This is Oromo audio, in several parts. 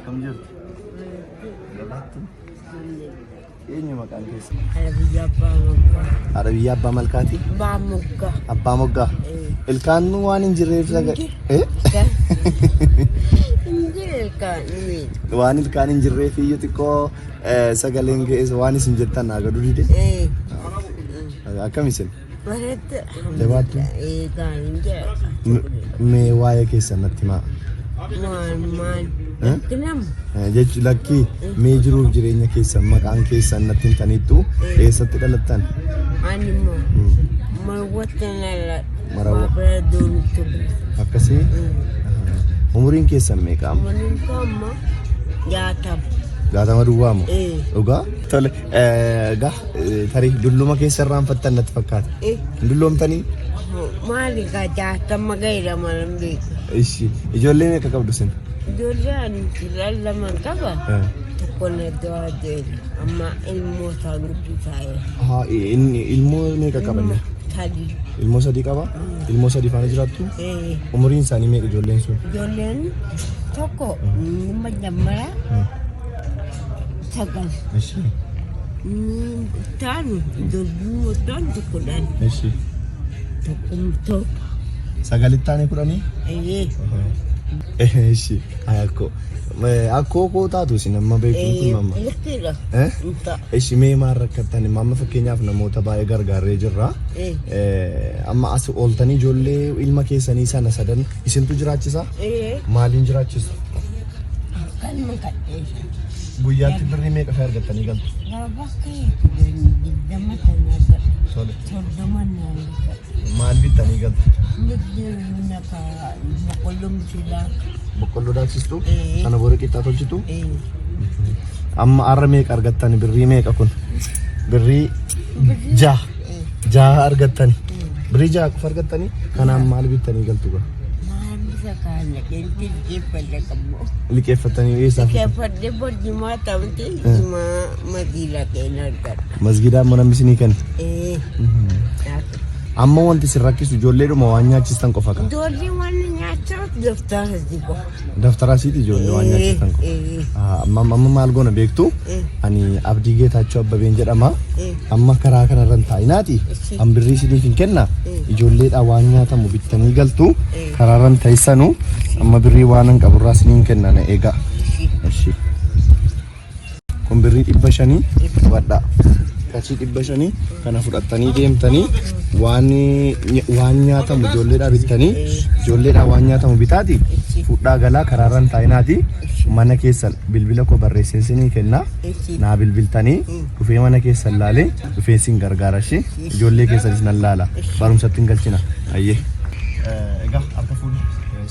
Akkam jirtu? Gabaattu? Eenyu maqaan keessa? Haadha biyya abbaa moggaa. Haadha biyya abbaa malkaati? Abbaa moggaa. Abbaa moggaa. Ilkaan waan hin jirreef saga. Eh? Hin jiru ilkaan ni miidha. Waan ilkaan hin jirreef iyyuu xiqqoo sagaleen keessa waan isin jettan naa gadu dide. Akkam isin? Bareedda. Jabaattu? Gaarii jira. Mee waa'ee keessan natti himaa. Maal maal. Eh? Nama. Jechi lakkii mee jiruuf jireenya keessan maqaan keessan natti himtaniittu eessatti dhalattan? Ani immoo Marawwatti nala. Marawwa. Baabura doonitti bu'u. Akkasii? Umuriin keessan meeqa amma? Umuriin koo amma 60. 60 duwwaa moo? Eh. Dhugaa? Tole, egaa tarii dulluma keessa irraanfattan natti fakkaata. Hin dulloomtanii? Maali gaa 60 ga'eera malan beeku. Ishi, ijoollee meeqa qabdu isin? Ijoollee ani dhiiraa lama qaba. Tokko na du'aa deema. Amma ilmoo isaa guddisaa. Haa, inni ilmoo meeqa qaba inni? Sadii. Ilmoo sadii qaba? Ilmoo sadii faana jiraattu? Eh. Umuriin isaanii meeqa ijoolleen sun? Ijoolleen tokko nama jammara 9. Ishi. Inni ittaanu ijoolleen ittaanu 10. Ishi. Tokko 7. Sagalitti aanee 10? Eeyyee. Ishi. Akkoo. Akkoo koo taatu isin amma beekuun kun amma. Lukkiidha. Eh? Ishi mee maal rakkattan? Amma fakkeenyaaf namoota baay'ee gargaarree jirra. Amma as ooltanii ijoollee ilma keessanii sana sadan isintu jiraachisaa? Maaliin jiraachisu? Kanuma kadheessa. Guyyaatti birrii meeqa fa'ii argattanii galtu? Gara bakka 20 sana argadha. Tole. 30 na argadha. Maal bittanii galtu? Biddeen akka boqqolloo misilaa. Boqqolloo daaksistu? Ee. Sana booda qixxaa tolchitu? Ee. Amma har'a meeqa argattani? Birrii meeqa kun? Birrii 6. 6 argattani. Birrii 6 qofa argattani? Kanaan maal bittanii galtu gaa? Maal bisa kaan dhaqeetti liqeeffadhe qabu. Liqeeffattanii eessaa fuutan? Liqeeffadhe borjimaa ta'utti jimaa madiila qeen argadha. Masgidaa immoo namni isinii kenna. Ee. Amma wanti isin rakkisu ijoolleedhuma waan nyaachistan qofa kaa. Ijoollee waan nyaachaa daftara hojii qofa. Daftara asiiti ijoollee waan nyaachistan qofa. Amma amma maal goona beektu? Ani Abdii Geetaachoo Abbabeen jedhama. Amma karaa kanarra hin taa'inaati. An birrii isiniif hin kenna. Ijoolleedhaa waan nyaatamu bittanii galtu. Karaarra hin teessanu. Amma birrii waan an qaburraa isiniin kenna na eegaa. Ishi. Kun birrii 500 qabadhaa. Qarshii 500 kana fudhattanii deemtanii waan waan nyaatamu ijoolleedhaa bittanii ijoolleedhaa waan nyaatamu bitaati fudhaa galaa karaarra hin taa'inaati mana keessan bilbila koo barreessee isinii kenna naa bilbiltanii dhufee mana keessan laalee dhufee isin gargaara ishee ijoollee keessanis nan laala barumsatti hin galchina ayyee. Egaa harka fuuni.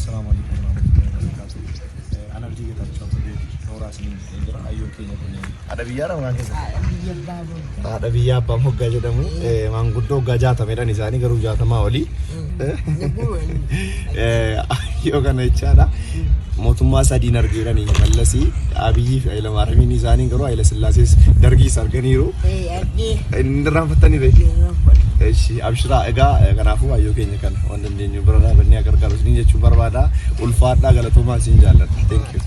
Salaamu alaikum warahmatullahi wabarakatuh. Ana Abdii Geetaachoo Abbabeeti. Nooraa isiniin jedhee jira. Ayyoon keenya kun haadha biyyaadha maqaan keessan? Biyya abbaa moggaa. Haadha biyyaa abbaa moggaa jedhamu. Maanguddoo waggaa 60dhaan isaanii garuu 60 olii. Ayyoo kana jechaadha. Mootummaa sadiin argeeranii Mallasii, Abiyyii fi Hayilamaaramiin isaanii garuu Hayila Sillaasees Dargiis arganiiru. Inni irraanfattanii beeku. Eshi abshiraa egaa kanaafuu ayyoo keenya kana waan dandeenyu bira dhaabannee gargaaru isiniin jechuu barbaada. Ulfaadhaa galatoomaa isin jaalladha. Thank you.